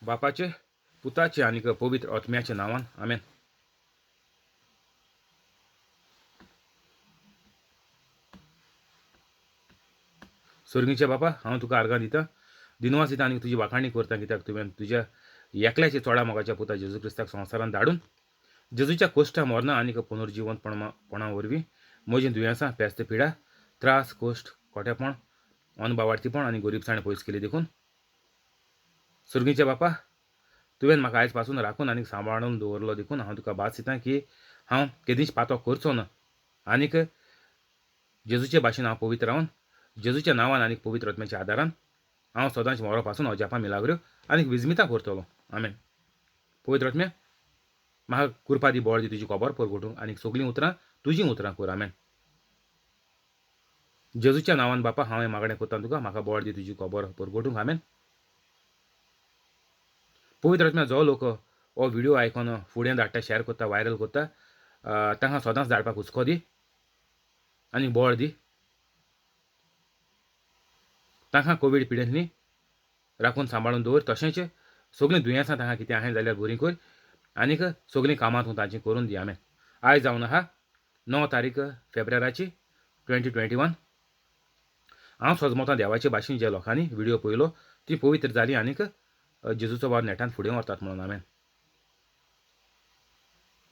बापाचे, पुताचे आनीक पवित्र आत्म्याच्या नांवान, आमेन. सर्गीचे बापा, हांव तुका आर्गां दितां, दिनवास दिता आनी तुजी वाखाणी करता, कित्याक तुवें तुज्या एकल्याच्या चोडा मोगाच्या पुता जेजू क्रिस्ताक संवसारांत धाडून जेजूच्या कोश्टा मरना आनीक पुनर्जिवंतपणा वरवीं म्हजीं दुयेंसां, पेस्त पिडा, त्रास, कोश्ट, कोटेपण, अनबावार्थीपण आनी गोरीबसाण पयस केली देखून सर्गीचे बापा, तुवें म्हाका आयज पासून राखून आनी सांबाळून दवरलो देखून हांव तुका भास दितां की हांव केदींच पातो करचो ना आनीक जेजूचे भाशेन हांव पवित्र रावन जेजूच्या नांवान आनी पवित्र आत्म्याच्या आदारान हांव सदांच मरो पासून अजापां मिलाग्र्यो आनी विजमितां करतलो. आमेन. पवित्र आत्म्या, म्हाका कृपा दी, बळ दी तुजी खबर परगटूंक आनी सगळीं उतरां तुजीं उतरां कर. आमेन. जेजूच्या नांवान बापा हांव हें मागणें करता तुका, म्हाका बळ दी तुजी खबर परगटूंक. आमेन. पवित्र आत्म्या, जो लोक हो व्हिडियो आयकोन फुडें धाडटा, शेअर करता, व्हायरल करता, तांकां सदांच धाडपाक हुस्को दी आनी बळ दी. तांकां कोवीड पिडेंतली राखून सांबाळून दवर, तशेंच सगळीं दुयेंसां तांकां कितें आहाय जाल्यार बरीं कर आनीक सगळीं कामां तूं तांचीं करून दी. आमेन. आयज जावन आहा 9 तारीख फेब्रुवाराची 2021. हांव सजमतां देवाचे भाशेन ज्या लोकांनी व्हिडियो पळयलो ती पवित्र जाली आनीक जेजूचो वावर नेटान फुडें व्हरतात म्हणून. आमेन.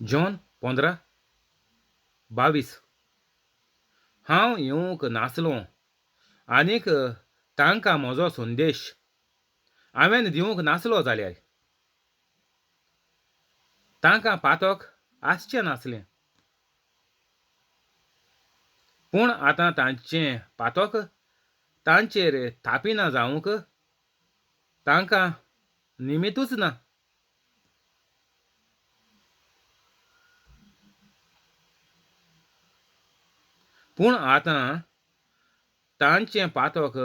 जॉन 15:22. हांव येवंक नासलो आनीक तांकां म्हजो संदेश हांवें दिवंक नासलो जाल्यार तांकां पातक आसचें नासलें, पूण आतां तांचें पातक तांचेर थापिना जावंक तांकां निमित्तूच ना. पूण आतां तांचें पातक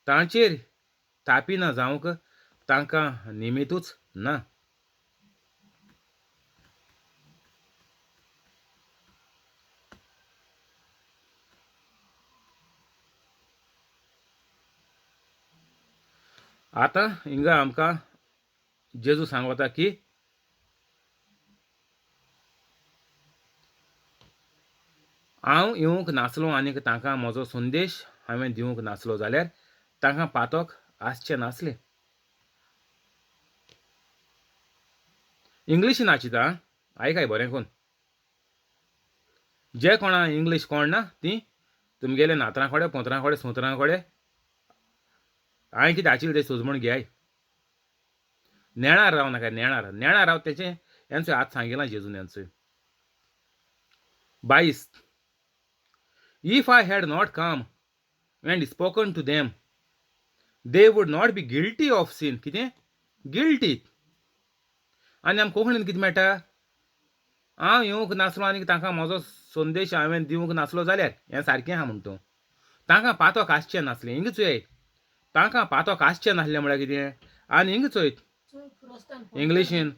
तांचेर तापिना जावंक तांकां निमित्तूच ना. आतां हिंगा आमकां जेजू सांगता की हांव येवंक नासलो आनीक तांकां म्हजो संदेश हांवें दिवंक नासलो जाल्यार तांकां पातक आसचें नासलें. इंग्लिशीन आचिता आयकाय बरें कोन, जे कोणा इंग्लीश कोण ना ती तुमगेले नात्रां कडेन, पोत्रां कडेन, सोत्रां कडेन हांवें कितें आशिल्लें तें सोजमण घेयाय. नेणार राव नाका, नेणार नेणार राव तेचें हेंचो आतां सांगिलां जेजून हेंचो. 22. If I had not come and spoken to them, they would not be guilty of sin. कितें? गिल्टी. आनी आम कोंकणीन कितें मेळटा? हांव येवंक नासलो आनी तांकां म्हजो संदेश हांवें दिवंक नासलो जाल्यार हें सारकें आहा म्हणटा तूं. तांकां पातक आसचें नासलें. हिंगा चोय, तांकां पातक आसचें नासलें म्हळ्यार कितें? आनी हिंगा चोय इंग्लिशीन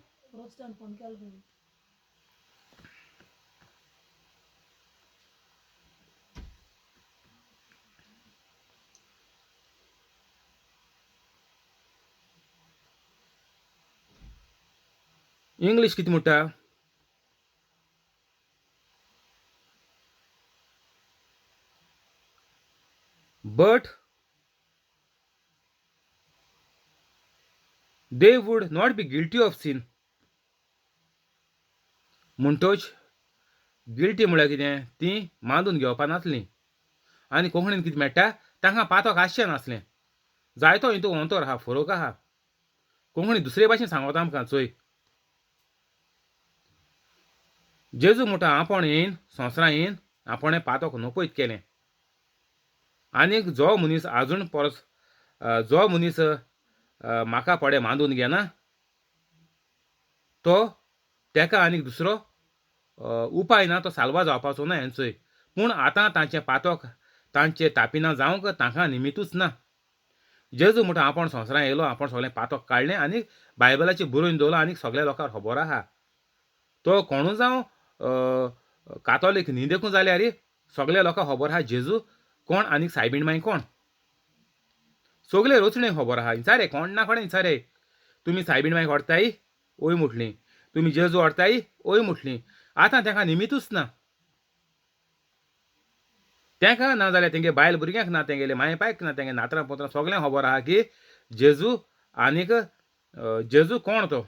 इंग्लीश कितें म्हणटा? But they would not be guilty of sin. म्हणटोच गिल्टी म्हळ्यार कितें? ती मानून घेवपा नासली. आनी कोंकणीन कितें मेळटा? तांकां पातक आसचें नासलें. जायतो हितू अंतर आहा, फरक आहा. कोंकणी दुसरे भाशेन सांगता आमकां. चोय, जेजू म्हणटा आपूण येयन संवसारां येयन आपणें पातक नपयत केलें आनीक जो मनीस आजून परस जो मनीस म्हाका पडे मांदून घेना तो तेका आनीक दुसरो उपाय ना, तो साल्वा जावपाचो ना हेंचोय. पूण आतां तांचें पातक तांचे तापिना जावंक तांकां निमित्तूच ना. जेजू म्हणटा आपूण संवसारांत येयलो, आपूण सगळें पातक काडलें आनी बायबलाचेर बरोवन दवरलां आनी सगळ्या लोकांक खबर आहा. तो कोणू जावं कातोलीक न्ही देखून जाल्यार सगळ्या लोकांक खबर आहा जेजू कोण आनी सायबीण माई कोण. सोगले रोचणे खबर आहा इंचारे कोण ना कोणें इंचारे तुमी सायबीण मायक व्हरताय ओय म्हटली तुमी जेजू व्हरताय ओय म्हटली आतां तांकां निमितूच ना तांकां ना जाल्यार तेंगे बायल भुरग्यांक ना तेंगेले माय पायक ना तेंगे नातरां पोत्रां सगळ्यांक खबर आहा की जेजू आनीक जेजू कोण तो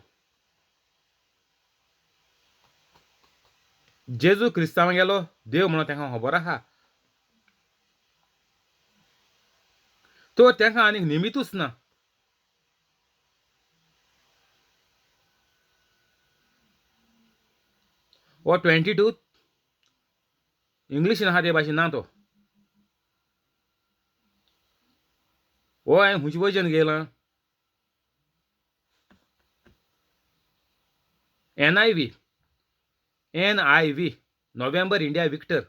जेजू क्रिस्तांवांगेलो देव म्हणून तांकां खबर आहा तर तांकां आनीक निमितूच ना हो 22 इंग्लिशीन आहा ते भाशेन ना तो हो हांवें खंयचें वर्जन घेयलां NIV NIV November India Victor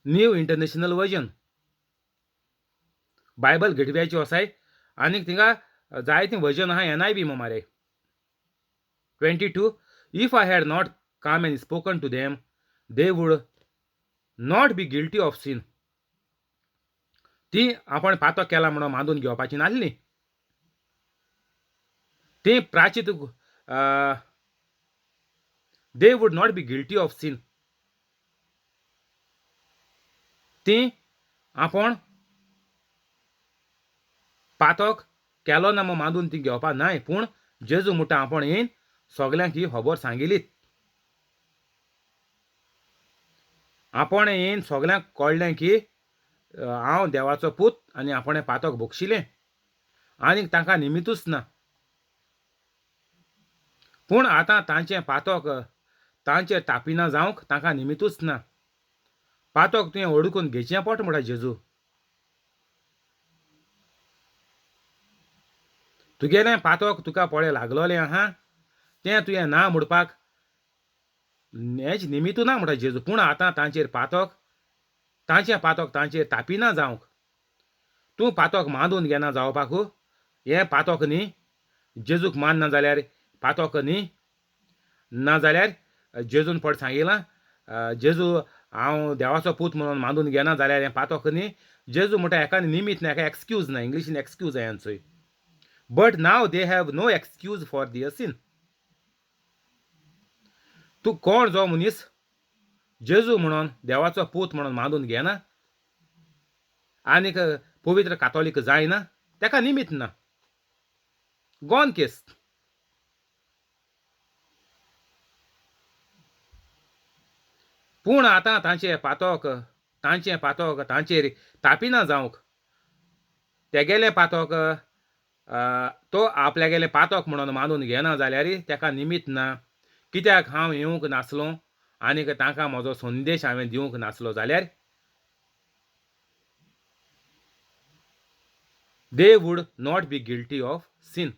New International Version Bible घेटव्याची वसाय आनीक थिंगा जायतीं वर्जन आहा एन I V मरे 22 If I had not come and spoken to them they would not be guilty of sin. ती आपण पातक केला म्हणून मानून घेवपाची नासली ती प्राचित they would not be guilty of sin. ती आपण पातक केलो ना म्हूण मानून ती घेवपा नाय पूण जेजू म्हणटा आपण येवन सगल्यांक ही खबर सांगिलीत आपण येवन सगल्यांक कळ्ळें की हांव देवाचो पूत आनी आपणें पातक भोगशिलें आनीक तांकां निमितूच ना पूण आतां तांचें पातक तांचेर तापिना जावंक तांकां निमितूच ना पातक तुवें ओडकून घेवचें पोट म्हणटा जेजू तुगेलें पातक तुका पळय लागलोलें आहा तें तुवें ना म्हणपाक हेंच निमितू ना म्हणटा जेजू पूण आतां तांचेर पातक तांचें पातक तांचेर तापिना जावंक तूं पातक मानून घेना जावपाक हें पातक न्ही जेजूक मानना जाल्यार पातक न्ही ना जाल्यार जेजून फट सांगिलां जेजू हांव देवाचो पूत म्हणून मानून घेना जाल्यार हें पातक न्ही जेजू म्हणटा हेका निमीत ना हेका एक्सक्यूज ना इंग्लिशीन एक्सक्यूज आहा. But now they have no excuse for their sin. तूं कोण जो मनीस जेजू म्हणून देवाचो पूत म्हणून मानून घेना आनीक पवित्र कातोलीक जायना ताका निमीत ना गॉन केस. पूण आतां तांचें पातक तांचें पातक तांचेर तापिना जावंक तेगेलें पातक तो आपल्यागेलें पातक म्हणून मानून घेना जाल्यार ताका निमीत ना कित्याक हांव येवंक नासलो आनीक तांकां म्हजो संदेश हांवें दिवंक नासलो जाल्यार they would not be guilty of sin.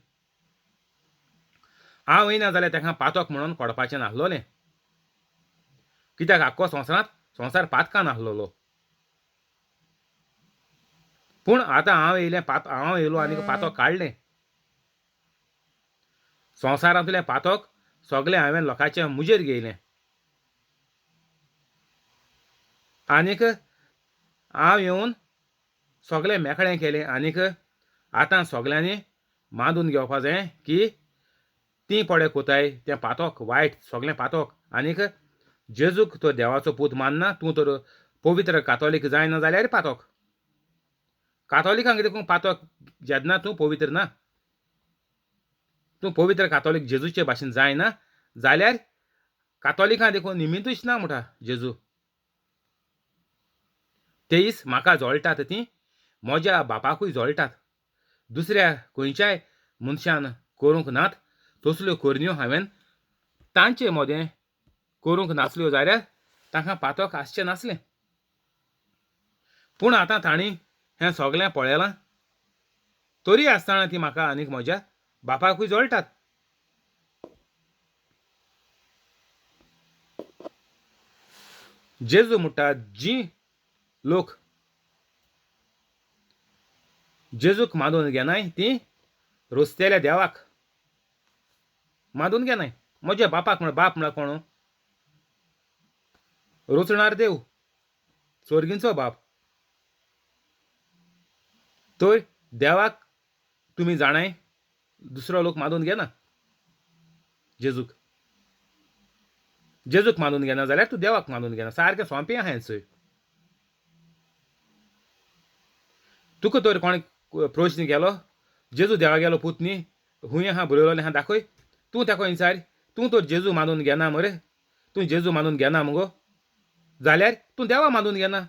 हांव येयना जाल्यार तांकां पातक म्हणून पडपाचें नासलोलें कित्याक आख्खो संवसारांत संवसार पातकान आसलेलो पूण आतां हांव येयलें पात हांव येयलो आनीक पातक काडलें संवसारांतलें पातक सगळें हांवें लोकांचें मुजेर घेयलें आनीक हांव येवन सगळें मेकळें केलें आनीक आतां सगळ्यांनी मानून घेवपा जाय की तीं पळय कोताय तें पातक वायट सगळें पातक आनीक जेजूक तो देवाचो पूत मानना तूं तर पवित्र कातोलीक जायना जाल्यार पातक कातोलिकांक देखून पातक जेन्ना तूं पवित्र ना तूं पवित्र कातोलीक जेजूचे भाशेन जायना जाल्यार कातोलिकां देखून निमितूच ना म्हणटा जेजू. 23 म्हाका जळटात तीं म्हज्या बापाकूय जळटात दुसऱ्या खंयच्याय मनशान करूंक नात तसल्यो करण्यो हांवें तांचे मदें करूंक नासल्यो जाल्यार तांकां पातक आसचें नासलें पूण आतां तांणी हें सगळें पळयलां तरी आसतना ती म्हाका आनीक म्हज्या बापाकूय जळटात. जेजू म्हणटा जी लोक जेजूक मानून घेनाय ती रस्त्याल्या देवाक मानून घेनाय म्हज्या बापाक म्हण बाप म्हळ्यार कोण रचणार देव स्वर्गींचो बाप. तर देवाक तुमी जाणाय दुसरो लोक मानून घेना जेजूक. जेजूक मानून घेना जाल्यार तूं देवाक मानून घेना. सारकें सोंपें आहा हें. तुका तर कोणें प्रश्न केलो जेजू देवागेलो पूत न्ही, हूंय आहा बरयलोलें आहा दाखय, तूं ताका विचार, तूं तर जेजू मानून घेना मरे, तूं जेजू मानून घेना मुगो जाल्यार तूं देवा मानून घेना.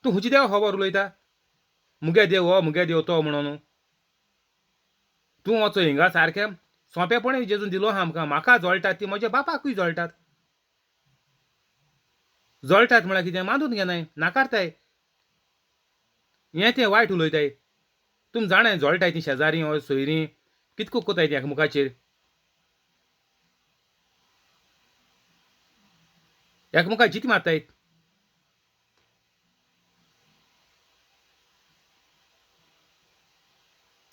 तूं खंयची देवा खबर उलयता? मुगे देव हो मुगे देव तो म्हणून तूं वचो हिंगा. सारकें सोंपेपणी जेजून दिलो आहा आमकां. म्हाका जळटात ती म्हज्या बापाकूय जळटात. जळटात म्हळ्यार कितें? मानून घेनाय, नाकारताय, हें तें वायट उलयताय. तुमी जाणाय जळटाय ती शेजारी ओ सोयरीं कितको कोताय ती एकामेकाचेर, एकामेका जिती मारताय.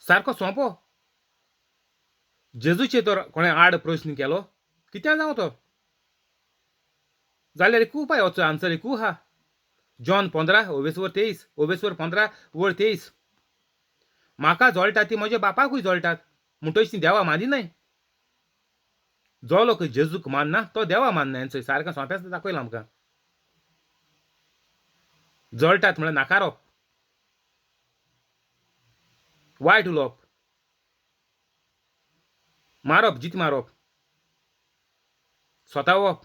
सारको सोंपो. जेजूचे तर कोणें आड प्रश्न केलो कितें जावं तो जाल्यार एक उपाय वचो, आन्सर एकू आहा. जॉन 15 ओवेसवर 23, ओवेसवर 15 वर 23. म्हाका जळटा ती म्हज्या बापाकूय जळटात म्हणटच ती देवा मानिनाय. जो लोक जेजूक मानना तो देवा मानना. हेंचो सारकें सोंपें दाखयलां आमकां. जळटात म्हळ्यार नाकारप, वायट उलोवप, मारप, जीत मारप, स्वतावप.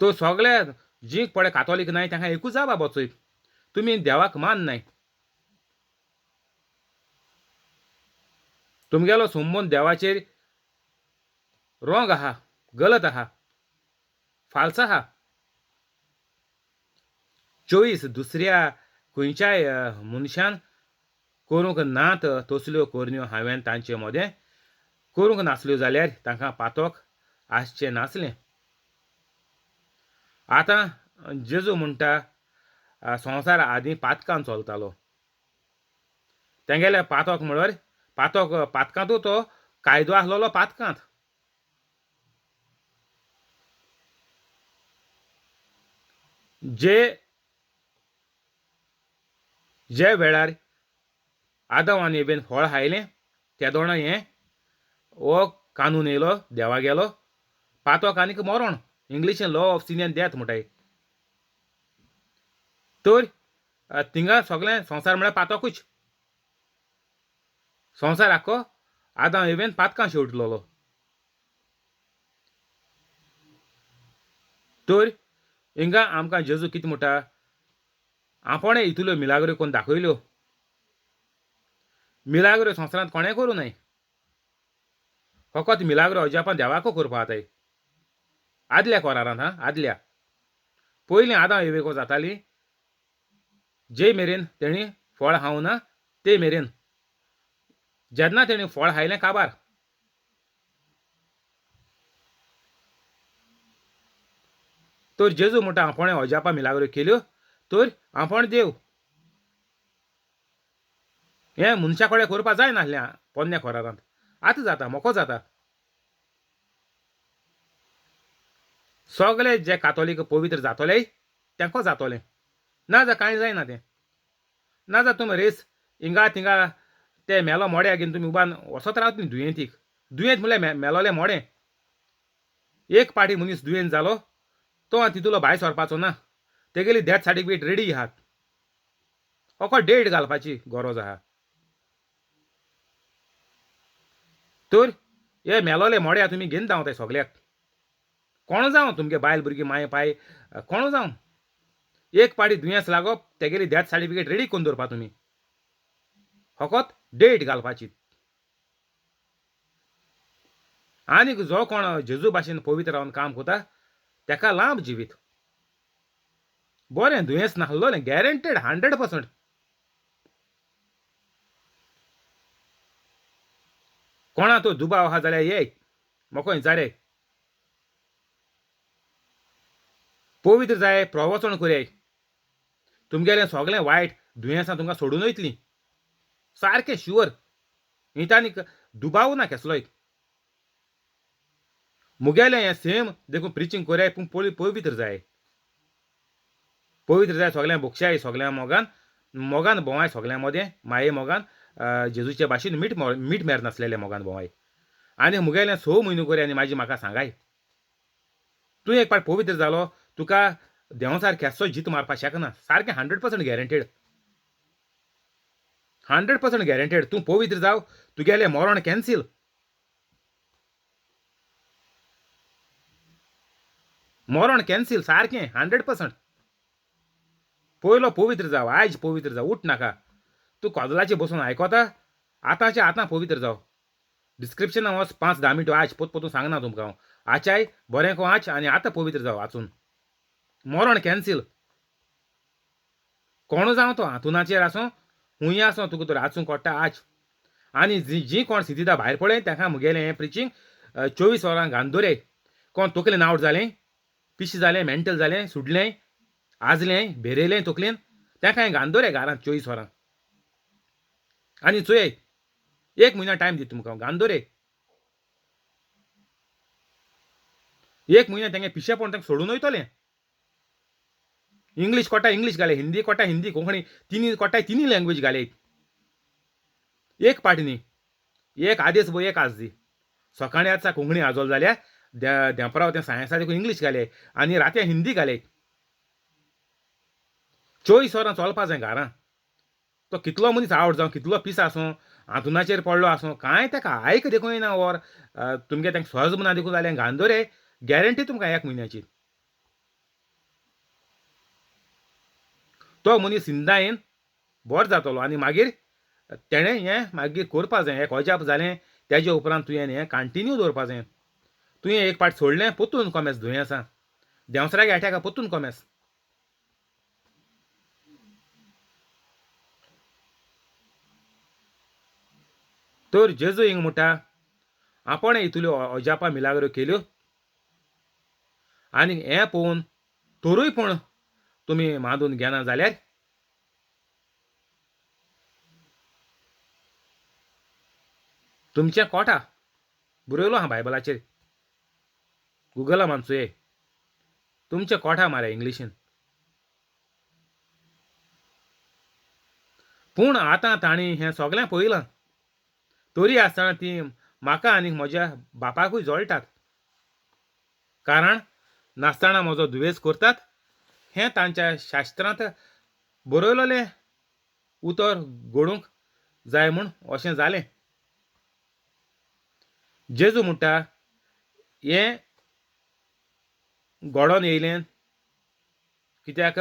तो सगळे जी पळय कातोलीक नाय तांकां एकूच जाप वचय, तुमी देवाक मान नाय. तुमगेलो संबंद देवाचेर रोंग आहा, गलत आहा, फाल्स आहा. 24 दुसऱ्या खंयच्याय मनशान करूंक नात तसल्यो करण्यो हांवें तांचे मदें करूंक नासल्यो जाल्यार तांकां पातोक आसचें नासलें. आतां जेजू म्हणटा संवसार आदीं पातकान चलतालो. तेंगेले पातक म्हळ्यार पातक, पातकांतू तो कायदो आसलेलो पातकांत. जे जे वेळार आदम आनी एवेन फळ खायलें तेदोणा हें हो कानून येयलो देवागेलो, पातक आनीक मरण, इंग्लिशीन law of sin and death म्हणटाय. तर थिंगा सगळें संवसार म्हळ्यार पातकूच. संवसार आख्खो आदाम एवेन पातकां शेवटलेलो. तर हिंगा आमकां जेजू कितें म्हणटा, आपणें इतल्यो मिलाग्रो कोण दाखयल्यो. मिलाग्रो संवसारांत कोणें करूं न्हय, फकत मिलाग्रो अजापां देवाको करपा जाताय. आदल्या कोरारांत हा, आदल्या पयलीं आदाम एवेको जाताली, जे मेरेन तेणी फळ खावना ना ते मेरेन. जेन्ना तेणी फळ खायलें काबार. तर जेजू म्हणटा आपणें अजापां मिलाग्रो केल्यो तर आपूण देव. हें मनशा कडेन करपा जाय नासलें पोन्न्या कोरारांत. आतां जाता, मोको जाता. सगळे जे कातोलीक पवित्र जातोले तेंको जातोलें, ना जा कांय जायना तें. ना जा तुमी रेस हिंगा थिंगा ते मेलो मोड्या घेवन तुमी उबान वचत रावत न्ही दुयेंतीक. दुयेंत म्हणल्यार मेलोलें मोडें. एक पाटी मनीस दुयेंत जालो तो तितूलो भायर सरपाचो ना, तेगेली डेथ सर्टिफिकेट रेडी आहात, फकत डेट घालपाची गरज आहा. तर हे मेलोले मोड्या तुमी घेवन धांवताय सगल्याक. कोण जावं तुमगे बायल भुरगीं माय पाय कोण जावं, एक पाटी दुयेंस लागप तेगेली डेथ सर्टिफिकेट रेडी करून दवरपा तुमी, फकत डेट घालपाची. आनीक जो कोण जेजू भाशेन पवित्र रावन काम करता तेका लांब जिवीत, बरें दुयेंस नासलोलें, गॅरंटेड 100%. कोणा तो दुबाव आहा जाल्यार ये म्हाका विचारे, पवित्र जाय प्रवचन करयाय, तुमगेलें सगळें वायट दुयेंसां तुमकां सोडून वयतलीं, सारकें शुवर, हिंत आनीक दुबाव ना केसलोय. मुगेलें हें सेम देखून प्रिचींग कोराय पूण पळय पवित्र जाय, पवित्र जाय सगळ्यां बोगशाय सगळ्यां मोगान मोगान भोंवाय सगळ्यां मदें माये मोगान जेजूचे भाशेन मीठ मीठ मेर नासलेले मोगान भोंवाय. आनी मुगेलें 6 म्हयनो कोराय आनी मागीर म्हाका सांगाय तूं एक पाट पवित्र जालो तुका देंव सारकें जीत मारपाक शकना, सारकें 100% गॅरंटेड, 100% गॅरंटेड. तूं पवित्र जाव तुगेलें मरण कॅन्सील. मरण कॅन्सील सारकें 100%. पयलो पवित्र जाव, आयज पवित्र जाव, उठ नाका. तूं कॉदलाचेर बसून आयकता आतांचे आतां पवित्र जाव. डिस्क्रिप्शनान वच 5-10 मिनटो आज पोत पोतून सांगना तुमकां हांव. आचाय बरें को आच आनी आतां पवित्र जाव आचून मरण कॅन्सील. कोणू जावं तो हातुनाचेर आसूं हुंय आसूं तुका तर आचूंक कोट्टा आज. आनी जी जी कोण सिद्धिदा भायर पळय ताका मुगेलें हें प्रिचींग 24 वरां गांदोरे. कोण तकलेन आवट जालें, पिशें जालें, मेंटल जालें, सुडलें, आजलें, भेरेलें तकलेन, ताका हें गांदोरे घरांत 24 वरां. आनी चोय 1 म्हयनो टायम दिता तुमकां गांदोरे. 1 म्हयनो तेंगे पिशेपण तांकां सोडून वयतलें. इंग्लीश कोटा इंग्लीश घाले, हिंदी कोटा हिंदी, कोंकणी तिनी कोटाय तिनी लँग्वेज घाले. एक पाट न्ही, एक आदेस बो एक आज दी. सकाळीं आसा कोंकणी आजोल जाल्यार देंपराव तें सायन्सा देखून इंग्लीश घाले आनी रातयां हिंदी घाले. 24 वरां चलपा जाय घरां. तो कितलो मनीस आवड जावं, कितलो पीस आसूं, हांतुनाचेर पडलो आसूं, कांय ताका आयक देखून येना वर तुमगे तांकां सहज ना देखून जालें गांदोरे गॅरंटी तुमकां 1 म्हयन्याची. तो मनीस सिंदायेन बरो जातलो आनी मागीर तेणें हें मागीर करपा जाय. एक अजाप जालें तेजे उपरांत तुवें हें कंटिन्यू दवरपा जाय. तुवें एक पाट सोडलें पोतून कोमेस दुयेंस आसा देंवसराक एटॅक पोतून कोमेस. तर जेजू हिंग म्हणटा आपण इतल्यो अजापां मिलाग्रो केल्यो आनी हें पळोवन तरूय पूण तुमी मांदून घेना जाल्यार तुमचें कोटा बरयलो आहा बायबलाचेर, गुगला मानसुये तुमचें कोटा मारे इंग्लिशीन. पूण आतां तांणी हें सगळें पळयलां तरी आसतना ती म्हाका आनी म्हज्या बापाकूय जळटात, कारण नासतना म्हजो दुयेंस करतात हें तांच्या शास्त्रांत बरयलेलें उतर घडूंक जाय म्हूण अशें जालें. जेजू म्हणटा हें घडोवन येयलें कित्याक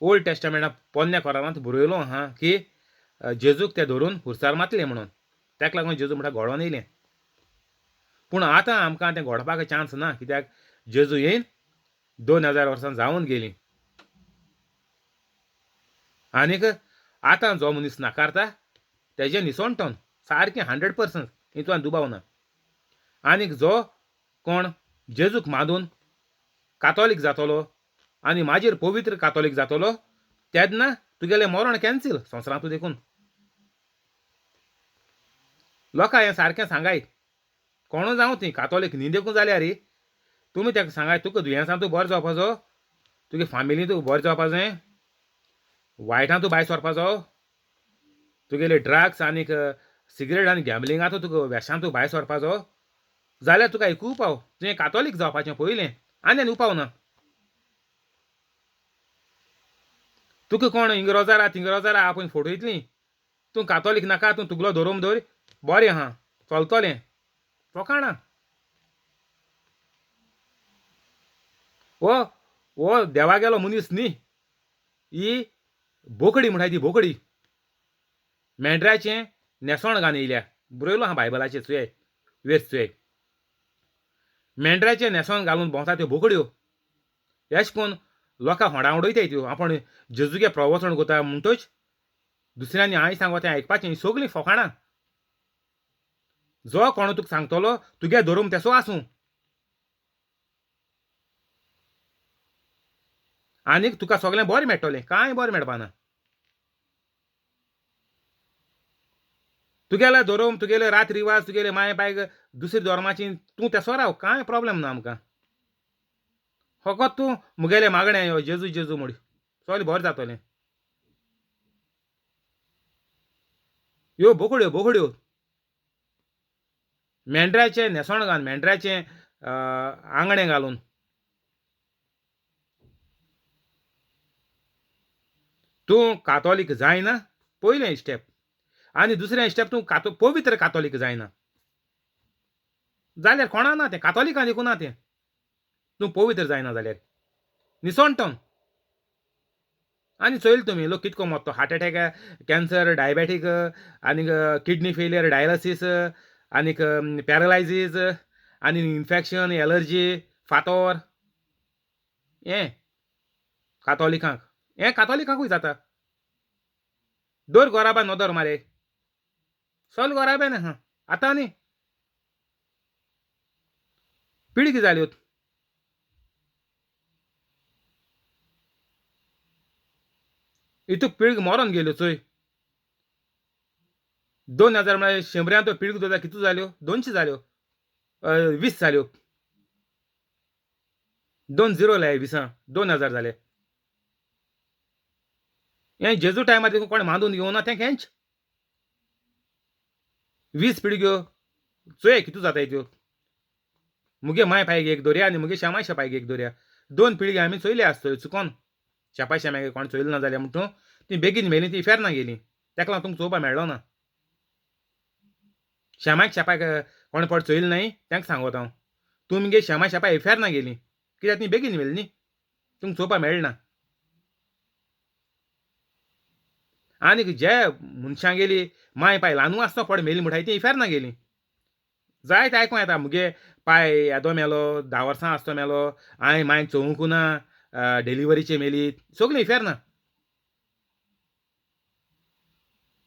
ओल्ड टेस्टामेंटा पोन्न्या कोरांत बरयलो आहा की जेजूक ते धरून खुर्सार मातले म्हणून, ताका लागून जेजू म्हणटा घडोवन येयलें. पूण आतां आमकां तें घडपाक चान्स ना, कित्याक जेजू येयन 2000 वर्सां जावन गेलीं. आनीक आतां जो मनीस नाकारता तेजें निसणटन सारकें 100% हितून दुबाव ना. आनीक जो कोण जेजूक मानून कातोलीक जातलो आनी मागीर पवित्र कातोलीक जातलो तेन्ना तुगेलें मरण कॅन्सील संवसारांतू देखून. लोकां हें सारकें सांगाय कोणू जावं ती कातोलीक न्ही देखून जाल्यार तुमी ताका सांगाय तुका दुयेंसां तूं बरो जावपाचो, तुगे फामिली तूं बरें जावपा जाय, वायटां तूं भायर सरपाचो, तुगेले ड्रग्स आनीक सिगरेट आनी गॅमलिंगां तुका वेशां तूं भायर सरपाचो जाल्यार तुका एक उपाव तुवें कातोलीक जावपाचें पयलें आनी आनी उपाव ना. तुका कोण हिंग रोजारा थिंग रोजारा आपूण फोटो येतली, तूं कातोलीक नाका, तूं तुगलो धरून दवर बरें आहा चलतलें फकाणां. हो हो देवा गेलो मनीस न्ही, ही बोकडी म्हणटा ती बोकडी मेंढराचें न्हेसण घालून येयल्या, बरयलो आहा बायबलाचेर चोय वेस चोय. मेंढराचें न्हेसण घालून भोंवता त्यो बोकड्यो, एश कोन लोकां होडा उडयताय त्यो आपण जेजूगे प्रवचन करता म्हणटच दुसऱ्यांनी हांवें सांगता तें आयकपाचें, सगळीं फकाणां. जो कोण तुका सांगतलो तुगे धरून तेसो आसूं आनीक तुका सगळें बरें मेळटलें, कांय बरें मेळपाना. तुगेलो धोरोम, तुगेले रात रिवाज, तुगेले माय बायक दुसरी धोर्माची, तूं तेसो राव, कांय प्रोब्लेम ना आमकां. फकत तूं मुगेलें मागणें यो जेजू जेजू म्हूण, सगलें बरें जातलें. ह्यो बोकड्यो बोकड्यो मेंढऱ्याचें न्हेसण घालून, मेंढऱ्याचें आंगणें घालून, तूं कातोलीक जायना पयलें स्टेप, आनी दुसरें स्टेप तूं कातो पवित्र कातोलीक जायना जाल्यार कोणा ना तें, कातोलिकां देखून ना तें, तूं पवित्र जायना जाल्यार निसणटन. आनी चोयल तुमी लोक कितको मरतो, हार्ट अटॅक, कॅन्सर, डायबेटीक, आनीक किडनी फेलियर, डायलिसीस, आनीक पॅरलायजीस, आनी इन्फेक्शन, एलर्जी, फातोर. हें कातोलिकांक, हें कातोलिकांकूय जाता. दर गोराबा नदर मारे, सगळे गोराबेन आहा आतां न्ही पिळगी जाल्यो. इतू पिळग मरोन गेल्यो चोय. 2000 म्हळ्यार शंबरान तो पिळग जाल्यार कितू जाल्यो, 200 जाल्यो, 20 जाल्यो, 2 झिरो लाय विसां, 2000 जाले. हें जेजू टायमार देखून कोणें मांदून घेवना तें खेंच. 20 पिळग्यो चोय कितू जाताय त्यो. मुगे माय पायक एक दोरया आनी मुगे श्यामाय शेपायक एक दोरया, 2 पिळगे आमी चोयले आसतल्यो चुकोन. शेपाय श्यामाक कोण चोयलें ना जाल्यार म्हण ती बेगीन मेली, ती इफेर्ना गेली, तेका लागून तुमकां चोवपा मेळ्ळो ना. श्यामाक शेपायक कोण पड चोयलें न्हय तांकां सांगोत हांव, तुमगे श्यामा शेपाय इफेर्ना गेली कित्याक ती बेगीन मेली न्ही, तुमकां चोवपा मेळना. आनीक जे मनशां गेली माय पाय ल्हानू आसतना पड मेली म्हणटाय ती इफेर्ना गेली. जायते आयकों येता मुगे पाय येदो मेलो, 10 वर्सां आसतो मेलो, हांवें मायक चोवंकू ना, डिलिवरीचे मेली, सगळीं इफेर्ना.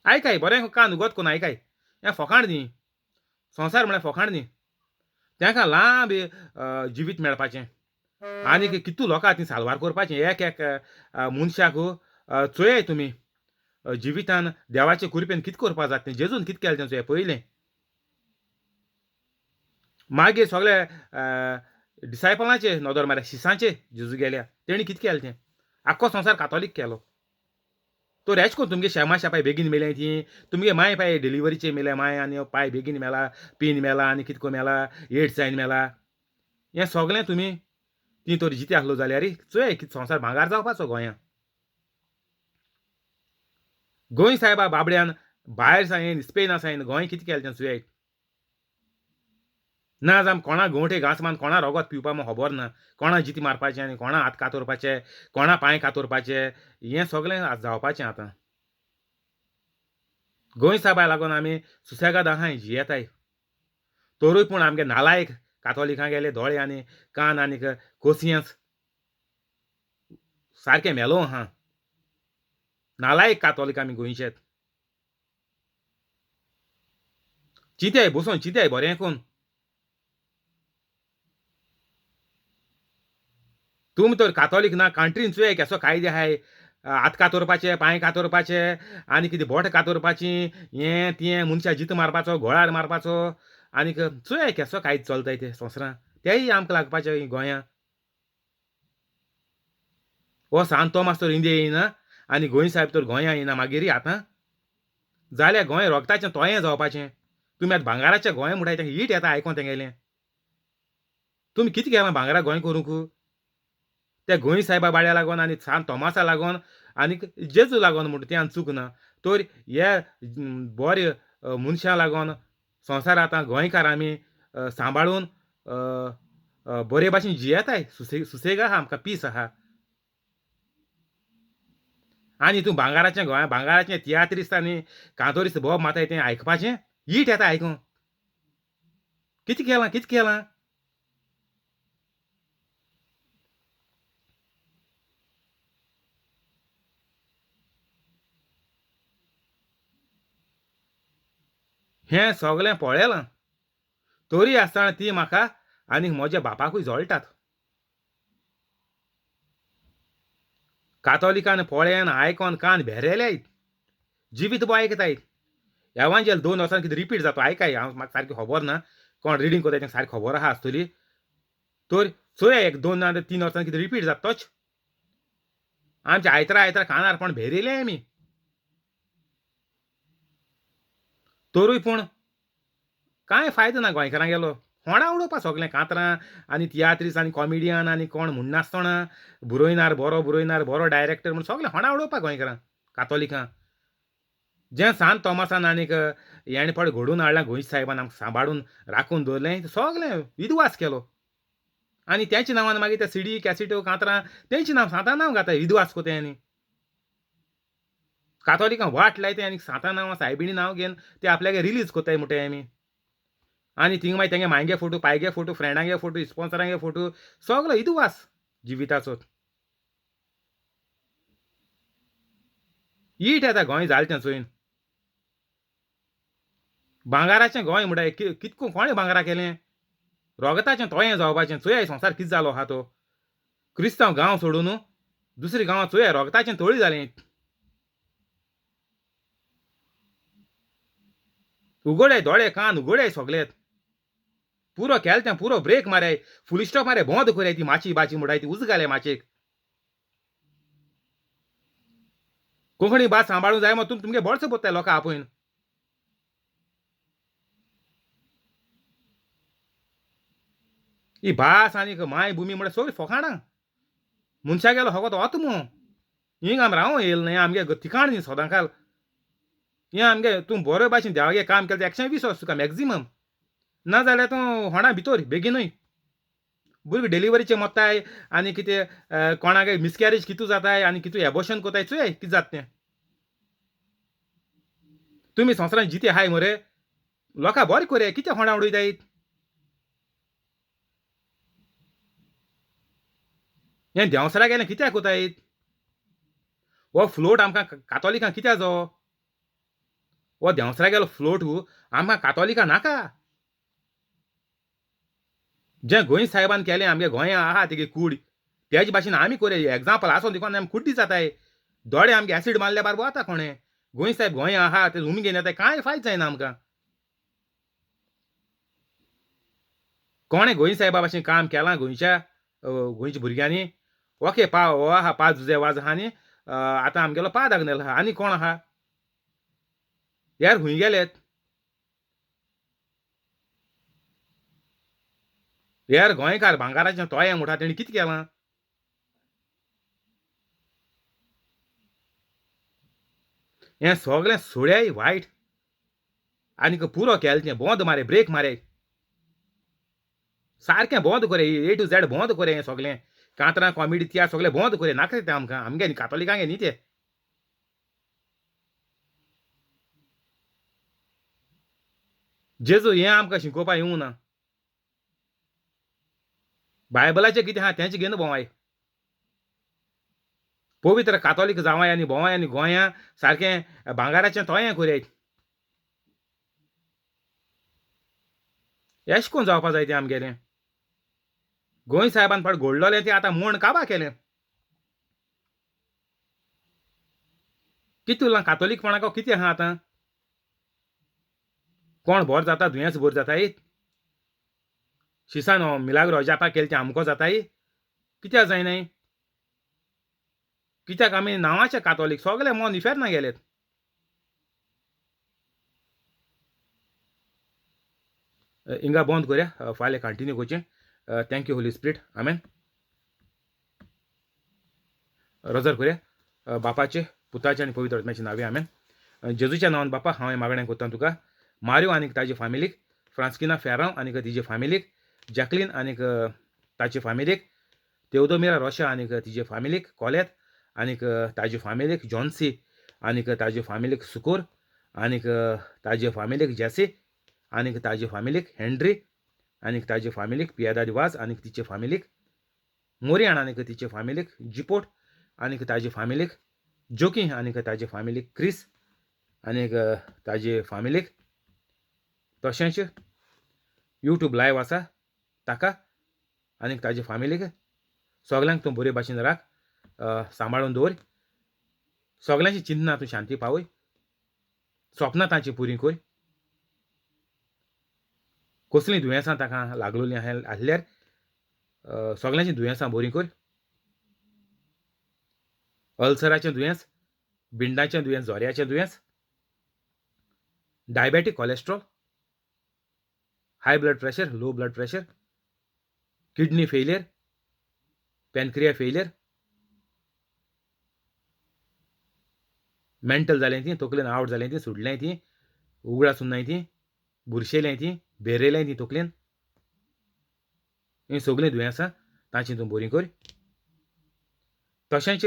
आयकाय बरें कान उगत कोन्न आयकाय, हें फोकाण न्ही, संवसार म्हळ्यार फोकाण न्ही. तांकां लांब जिवीत मेळपाचें आनीक कितू लोकां ती साल्वार करपाचें. एक एक मनशाक चोयाय तुमी जिवितान देवाचे कृपेन कितें करपा जाता तें, जेजून कितें केलें तें चोया पयलें. मागीर सगळे डिसायपलांचे नदर मारल्या, शिसांचे जेजू गेल्या तेणी कितें केलें तें, आख्खो संवसार कातोलीक केलो. तर एश कोन्न तुमगे शेमा शेपाय बेगीन मेल्या ती, तुमगे माय पाय डिलिवरीचे मेल्या, माय आनी पाय बेगीन मेला, पीन मेला, आनी कितको मेला, एड्स जायन मेला, हें सगळें तुमी ती तर जिते आसलो जाल्यार चोय कितें संवसार भांगार जावपाचो गोंयांत. गोंय सायबा बाबड्यान भायर सायन स्पेना सायन गोंय कितें केलें तें चोयाय. ना जावं कोणा गोंवटे घांस मान कोणा रोगोत पिवपा म्हूण खबर ना, कोणा जिती मारपाचें आनी कोणा हात कातरपाचे, कोणा पांय कातरपाचे, हें सगळें जावपाचें आतां. गोंय सायबा लागून आमी सुसेगाद आहाय, जियेताय. तरूय पूण आमगे नालायक कातोलिकां गेले दोळे आनी कान आनी कोसियेंस सारकें मेलो आहा. नालायक कातोलीक आमी गोंयचे. चिंताय बसून चिंताय बरें कोन. तुमी तर कातोलीक ना कांट्रीन चोय केसो कायदे आहाय, हात कातरपाचे, पांय कातरपाचे, आनी कितें बोट कातरपाची, हें तें, मनशां जीत मारपाचो, गोळार मारपाचो, आनीक चोय केसो कायदो चलताय ते संवसारांत, तेय आमकां लागपाचे गोंयांत. हो सांत तोमास तर इंडिया येयना आनी गोंय साहेब तर गोंयां येयना, मागीर आतां जाल्यार गोंय रोगताचें तोयें जावपाचें. तुमी आतां भांगराचें गोंय म्हणटाय तें हीट येता आयकोन तेंगेलें. तुमी कितें केलां भांगरा गोंय करूंक? त्या गोंय साहेबा बाड्या लागून आनी सांत तोमासा लागून आनी जेजू लागून म्हणटा तें आनी चूक ना. तर हे बरे मनशां लागून संवसार आतां गोंयकार आमी सांबाळून बरे भाशेन जियेताय, सुसेग आहा आमकां, पीस आहा. आनी तूं भांगराचें गोंय भांगराचें तियात्रिस्त आनी कांतोरिस्त बोब माताय तें आयकपाचें हीट येता आयकूंक. कितें केलां कितें केलां? हें सगळें पळयलां तरी आसतना ती म्हाका आनी म्हज्या बापाकूय जळटात. कातोलिकान पळयन आयकोन कान भेरेल्याय, जिवीत बो आयकताय. एवांजेल 2 वर्सां कितें रिपीट जाता आयकाय, हांव म्हाका सारकी खबर ना, कोण रिडींग कोताय तांकां सारकी खबर आहा आसतली. तर चोया एक 2 ना 3 वर्सां कितें रिपीट जाता तोच. आमच्या आयतरा आयतरा कानार पण भेरिले आमी, तरूय पूण कांय फायदो ना गोंयकारां गेलो. होणा उडोवपा सगळें कांतरां आनी तियात्रीस आनी कॉमेडियन आनी कोण म्हणनासतना बरोयनार बरो बरोयनार बरो डायरेक्टर म्हूण सगळें होणा उडोवपा गोंयकारां कातोलिकां. जें सांत तोमासान आनीक हेणें पड घडोवन हाडलां गोंयच्या सायबान आमकां सांबाळून राखून दवरलें, सगळें विद्वास केलो. आनी तेंच्या नांवान मागीर ते सिडी कॅसिट्यो कांतरां तेंचें नांव सांता नांव घाताय विद्वास कोताय. आनी कातोलिकां वाट लायताय आनी सांता नांव सायबिणी नांव घेवन ते आपल्यागे रिलीज कोताय म्हणटाय आमी. आनी थिंग मागीर तेंगे मायगे फोटो पायगे फोटो फ्रेंडांगे फोटो स्पॉन्सरांगे फोटो सगलो इदवास जिविताचो. It येता गोंय जालें तें चोयन. भांगराचें गोंय म्हणटाय कितको कोणें भांगरा केलें, रोगताचें तोयें जावपाचें. चोयाय संवसार कितें जालो आहा तो. क्रिस्तांव गांव सोडून दुसरे गांवांत चोयाय रोगताचें तोळी जालें. उगोडे दोळे कान उगोडे सगळे पुरो केलें तें पुरो ब्रेक माराय फुल स्टॉप माराय बंद कराय ती माची बाची म्हणटाय ती उजगाले माचयेक. कोंकणी भास सांबाळूंक जाय मग तुमगे बोळसो पडटा लोकां आपोवन. ही भास आनी मायभुमी म्हळ्यार सगळीं फोकाणां. मनशा गेलो फकत आत्मो हिंग आमी रावूं येयल न्हय, आमगे ठिकाण न्ही सदांकाल. हें आमगे तूं बरे भाशेन देवागे काम केलें 120 वर्स तुका मॅक्झिमम, ना जाल्यार तूं होणा भितर बेगीनूय. भुरगीं डिलिवरीचे मोत्ताय आनी कितें कोणाक मिसकॅरेज कितू जाताय आनी कितू एबोशन कोताय चोय कितें जाता तें. तुमी संवसारांत जिते आहाय मरे, लोकां बरें कोरया कितें होणा उडयताय. हें देंवसरा गेलें कित्याक कोताय. हो फ्लोट आमकां कातोलिकां कित्याक जो, हो देंवसरा गेलो फ्लोट आमकां कातोलिकां नाका. जें गोंय साहेबान केलें आमगे गोंया आहा तेगे कूड तेजे भाशेन आमी कोरया. एग्जाम्पल आसोन देखून आमी कुड्डी जाताय. दोळे आमगे एसीड मारल्या बारबो आतां कोणें गोंय साहेब गोंया आहा ते उमगेन येताय कांय फायदो जायना आमकां. कोणें गोंय साहेबा भाशेन काम केलां गोंयच्या गोंयच्या भुरग्यांनी. ओके पा हो आहा पा जुजे वाज आहा न्ही आतां आमगेलो पा दागनेल आहा आनी कोण आहा यार खूंय गेलेत. यार गोंयकार भांगराचें तोयें म्हणटा तेणी कितें केलां. हें सगळें सोड्याय वायट आनीक पुरो केलें तें बंद मारे ब्रेक मारे सारकें बंद करे ए टू झॅड बंद करे हें सगळें कांतरां कॉमेडी तियात्र सगळें बंद करे नाका तें आमकां आमगे न्ही कातोलिकांगे न्ही ते. जेजू हें आमकां शिकोवपाक येवंक ना. बायबलाचें कितें आहा तेंच घेवन भोंवाय. पवित्र कातोलीक जावाय आनी भोंवाय आनी गोंया सारकें भांगराचें तोयें कोरयाय. एशें कोन्न जावपा जाय तें आमगेलें. गोंय साहेबान फाट घडलोलें तें आतां म्हण काबा केलें. कितें उरलां कातोलीकपणाक कितें आहा आतां. कोण बरो जाता दुयेंस बरो जाताय. शिसान मिलाग्रो अजापा केलें तें आमकां जाताय कित्याक जायनाय. कित्याक आमी नांवाचे कातोलीक सगळे मन इफेर्ना गेलेत. हिंगा बंद करया फाल्यां कंटिन्यू करचें. Thank you Holy Spirit amen. Roger करया बापाचे पुताचे आनी पवित्र आत्म्याचे नांवे आमेन. जेजूच्या नांवान बापा हांव हें मागणें करता तुका. मारियो आनीक ताजे फामिलीक, फ्रांस्किना फेरांव आनीक तिजे फामिलीक, जॅकलीन आनीक ताचे फामिलीक, तेवदोमिरा रोशा आनीक तिजे फामिलीक, कॉलेत आनीक ताजे फामिलीक, जॉन्सी आनीक ताजे फामिलीक, सुकोर आनीक ताजे फामिलीक, जेसी आनीक ताजे फामिलीक, हेनरी आनीक ताजे फामिलीक, पियादाद वाज आनीक तिचे फामिलीक, मोरियाण आनीक तिचे फामिलीक, जिपोट आनीक ताजे फामिलीक, जोकी आनीक ताजे फामिलीक, क्रिस आनीक ताजे फामिलीक, तशेंच यूट्यूब लायव आसा ताका आनीक ताजे फामिलीक सगल्यांक तूं बरे भाशेन राख, सांबाळून दवर. सगल्यांची चिंतना तूं शांती पावय. सपनां तांचीं पुरीं कोर. कसलीं दुयेंसां ताका लागलोलीं आसल्यार सगल्यांचीं दुयेंसां बरीं कर. अल्सराचें दुयेंस, बिंडाचें दुयेंस, जोऱ्याचें दुयेंस, diabetic, cholesterol, high blood pressure, low blood pressure, kidney failure, pancreas failure, mental जालें ती, तकलेन आवट जालें ती, सुडलें ती, उगडास उरनाय ती, बुरशेलें ती, भेरेलें ती तकलेन, हीं सगळीं दुयेंसां तांची तूं बरीं कर. तशेंच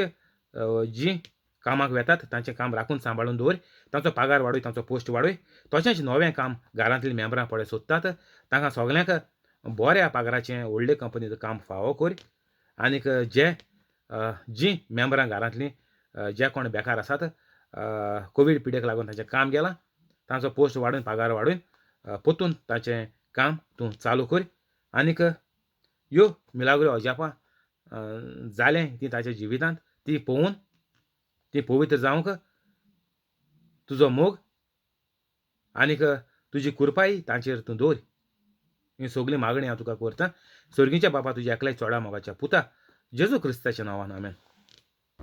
जीं कामाक वेतात तांचें काम राखून सांबाळून दवर, तांचो पगार वाडय, तांचो पोस्ट वाडय. तशेंच नवें काम घरांतलीं मेंबरां पळय सोदतात तांकां सगल्यांक बऱ्या पगाराचें व्हडले कंपनीचें काम फावो कर. आनीक जे जीं मेंबरां घरांतलीं जे कोण बेकार आसात, कोवीड पिडेक लागून तांचें काम गेलां, तांचो पोस्ट वाडून पगार वाडून परतून तांचें काम तूं चालू कर. आनीक ह्यो मिलाग्रो अजापां जालें ती ताच्या जिवितांत ती पळोवन ती पवित्र जावंक तुजो मोग आनीक तुजी कृपाय तांचेर तूं दवर. ही सगळीं मागणी हांव तुका करता सर्गीच्या बापा, तुज्या एकल्या चोडा मोगाच्या पुता जेजू क्रिस्ताच्या नांवान, आमेन.